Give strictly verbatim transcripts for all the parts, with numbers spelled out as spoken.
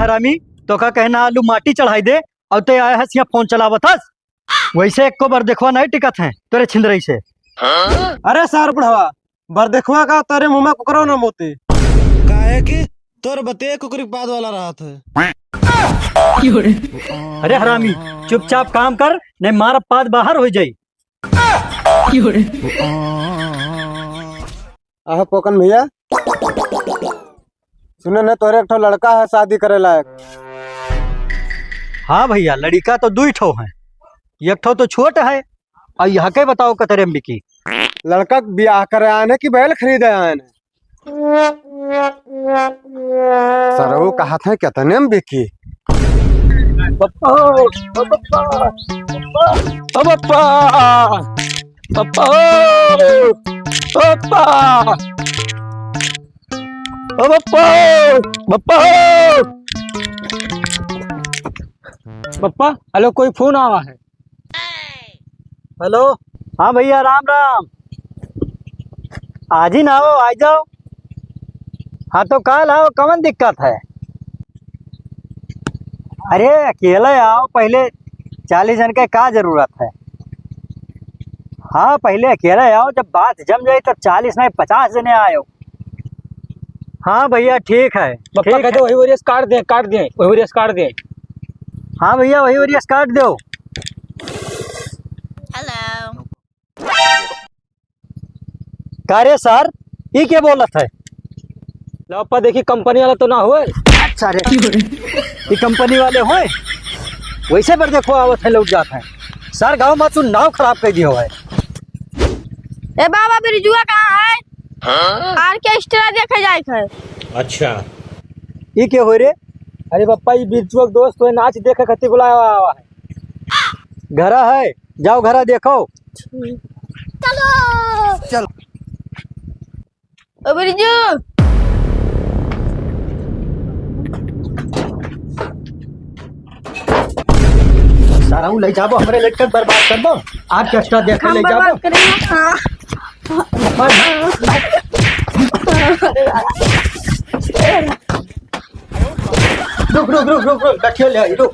हरामी, तोका कहे ना आलू माटी चढ़ाई दे, अउ ते आए हस यहाँ फोन चलावत हस। वैसे एको बार देखवा नहीं टिकत है तोरे छिंदरई से। अरे सार बुढ़वा, बरदेखुआ का तोरे मुँह में कुकरो न मोती। काहे कि तोर बते कुकरी पाद वाला रहत है। अरे हरामी, चुपचाप काम कर, नहीं मार पाद बाहर हो जाई। आहो पोकन भैया, सुने न तोरे एक ठो लड़का है शादी करे लायक। हाँ भैया, लड़का तो दुई ठो हैं, एक ठो तो छोट है, अउ यहके बताओ कतरे में बिकी। लड़का के बियाह करे आए हैं कि बैल खरीदे आए हैं? सरऊ कहत है कितने में बिकी? पप्पा, ओ पप्पा, पप्पा, ओ पप्पा, पप्पा, ओ पप्पा, ओ पप्पा, ओ पप्पा, पप्पा, हेलो, कोई फोन आवा है। हेलो, हाँ भैया, राम राम। आज ही ना आओ, आ जाओ। हाँ, तो काल आओ, कवन दिक्कत है? अरे, अकेले आओ, पहले चालीस जन के का जरूरत है? हाँ, पहले अकेले आओ, जब बात जम जाई, तब चालीस नहीं, पचास जने आयो। हाँ भैया, ठीक है, पप्पा ठीक कह दे, है। वही वरियस काट दे, काट दे, वही वरियस काट दे। हाँ भैया, वही वरियस काट दो। हेलो। का रे सर, ई के बोलत है? लो पप्पा, देखी, कंपनी वाला तो ना होए। अच्छा रे, ई कंपनी वाले होए? वैसे बरदेखुआ आवत है, लौट जात है। सर, गाँव में तू नाव खराब कर दियो है। ए बाबा, बिरजुआ कहाँ है? हाँ? आर्केस्ट्रा देखे जाए है। अच्छा। ई के होए रे? अरे पप्पा, ई बिरजुआ के दोस्त होए, नाच देखे खातिर बुलाया हुआ है। घरा है, जाओ घरा देखो। चलो। चल। ओ बिरजू। सारा उ ले जाबो, हमरे लड़कन बर्बाद करबो। आर्केस्ट्रा देखे हम ले जाबो। बर्बाद करेंगे। हाँ। रुक, रुक, रुक, रुक, रुक, गठिया ले आई, रुक।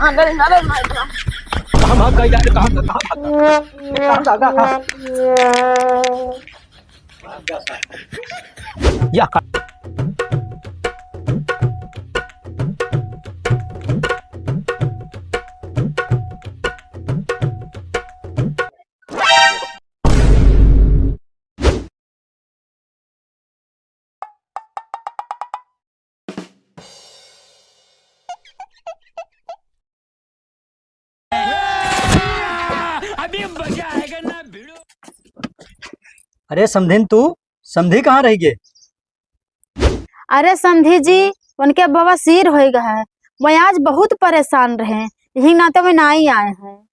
अंदर, अंदर, अंदर। कहाँ भाग गई यार, कहाँ, कहाँ भाग गई? कहाँ भागा, कहाँ? या का- अभी मजा आएगा ना भिड़ू। अरे समधिन, तू समधी कहाँ रह गए? अरे समधी जी, उनके बवासीर होइ गया है, वह आज बहुत परेशान रहे, यही नाते वह नाहीं आए हैं।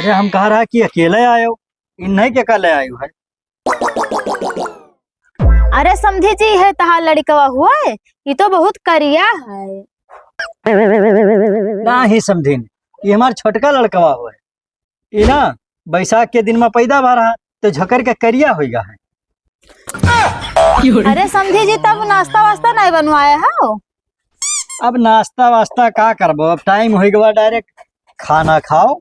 अरे हम कहा रहा कि अकेले आयो, इन्हीं के का ले आयो है? अरे समधी जी, है तहार लड़कवा हुए, ई तो बहुत करिया है। नाहीं समधिन, ई हमार छोटका लड़कवा हुए। ई ना बैसाख के दिन में पैदा भा रहा, तो झकर के करिया होइगा है। अरे समधी जी, तब नाश्ता वास्ता नहीं बनवाया है? अब नाश्ता वास्ता का करबो, अब टाइम होइ गवा, डायरेक्ट खाना खाओ।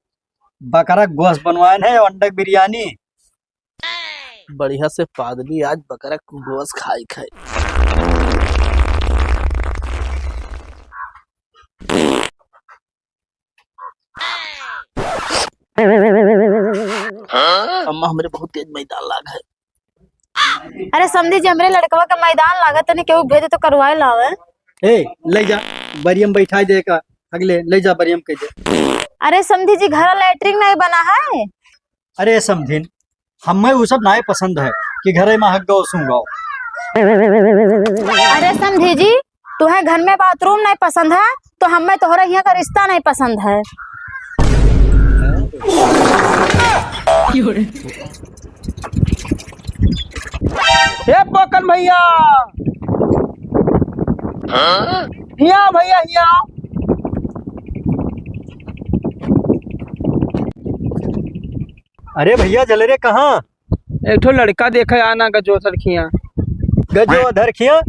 बकरा गोश्त बनवाए है, अंडा बिरयानी। बढ़िया से पादली आज बकरा गोश्त खाई खाई। अम्मा, हमरे बहुत तेज मैदान लाग है। अरे समधी जी, हमरे लड़कवा के मैदान लागत, तनी केहू भेज दे तो करवाए लावे। ए, ले जा, बरियम बैठाई दे का, अगले ले जा बरियम के दे। अरे समधी जी, घर लैट्रिन नहीं बना है। अरे समधिन, हमें वो सब नाय पसंद है कि घरे में हग गओ, सूं गओ। अरे समधी जी, तुम्हें घर में बाथरूम नहीं पसंद है, तो हमें तोहरे यहाँ का रिश्ता नहीं पसंद है। हे पोकन भैया, हिया भैया, हिया। अरे भैया, जले रे, कहाँ? एक ठो लड़का देखे आना, गजो धरखिया। गजो धरखिया?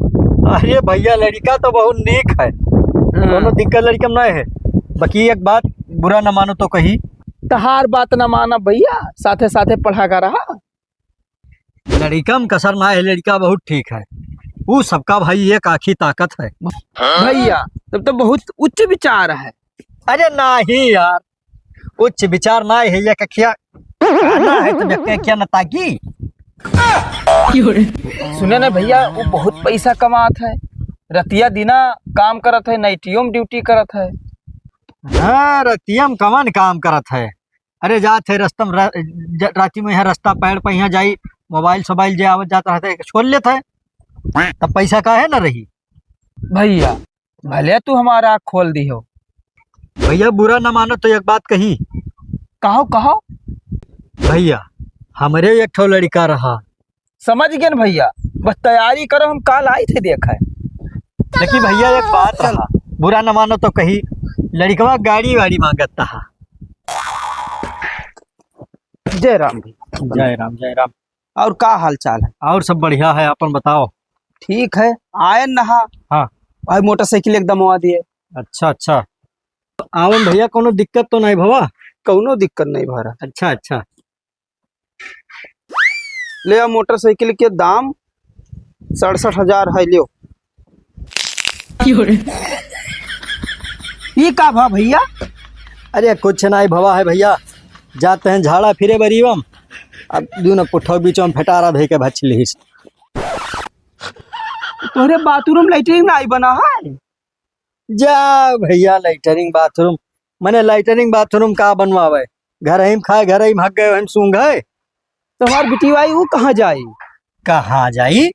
अरे भइया, लड़िका तो बहुत नीक है, हाँ। कौनो दिक्कत लड़िका में नहीं है। बाकी एक बात, बुरा न मानो तो कही। तहार बात न मानब भइया, साथे साथे पढ़ा का रहा। लड़िका में कसर ना है, लड़िका बहुत ठीक है। ऊ सबका भाई एक आँखी ताकत है। भइया, तब तो बहुत उच्च विचार है। अरे नाही यार, उच्च विचार ना है, एक अँखिया काना है, तो एक अँखिया न ताकी। सुने ना भइया, वो बहुत पैसा कमात है, रतिया दिना काम करत है, नाइटियो में ड्यूटी करत है। हाँ, रतिया में कवन काम करत है? अरे जात है रस्ता में रा-, ज-, राती में यहाँ रस्ता पैर पे यहाँ जाई, मोबाइल सोबाइल जे आवत जात रहता है, छोड़ लेता है, तब पैसा काहे न रही? भइया, भले तू हमार आँख खोल दिहो। भइया, बुरा न मानो तो एक बात कही। कहो, कहो। भइया, हमरे एक ठो लड़िका रहा। समझ गए न भइया, बस तैयारी करो, हम काल आई थे देखा है। लेकिन भइया, एक बात चल। रहा, बुरा न मानो तो कही, लड़िकवा गाड़ी वाड़ी मांगत था। जय राम भइया। जय राम, जय राम। और का हाल चाल है? और सब बढ़िया है, अपन बताओ। ठीक है, आयन नहा। हाँ। भाई मोटरसाइकिल एकदम हुआ दिए। अच्छा, अच्छा। आवन भइया, कोनो दिक्कत तो नहीं भवा? कौनो दिक्कत नहीं भरा। अच्छा, अच्छा। ले आ मोटरसाइकिल के दाम सड़सठ हजार है, लियो। ये का भा भइया? अरे कुछ नहीं भवा है भइया, जाते हैं झाड़ा फिरे बरीबम, अब दूनो पुट्ठो बीचों में फेटारा धोई के भच लिहिस। तोहरे बाथरूम लैट्रिन नहीं बना है? जा भइया, लैट्रिन बाथरूम, मने लैट्रिन बाथरूम का बनवावे? घर ही में खाए, घर ही में हक गए, वहीं सूंघ है। तो हमार बिटिया आई, वो कहाँ जाई? कहाँ जाई?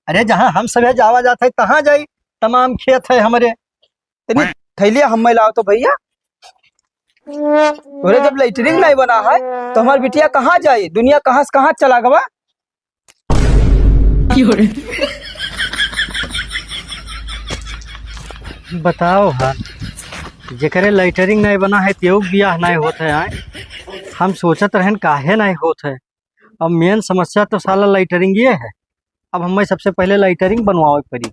अरे जहाँ हम सभे जावा जात है, तहाँ जाई। तमाम खेत है हमरे। तनी थैलिया हम लाओ तो भइया। तोरे जब लैट्रिन नहीं बना है, तो हमार बिटिया कहाँ जाई? दुनिया कहाँ से कहाँ चला गवा? बताओ हा, जेकरे लैट्रिन नहीं बना है, तेऊ बियाह नहीं होत है। आए, हम सोचत रहन काहे नहीं होत है। अब मेन समस्या तो साला लैट्रिन ये है। अब हमें सबसे पहले लैट्रिन बनवावे पड़ी।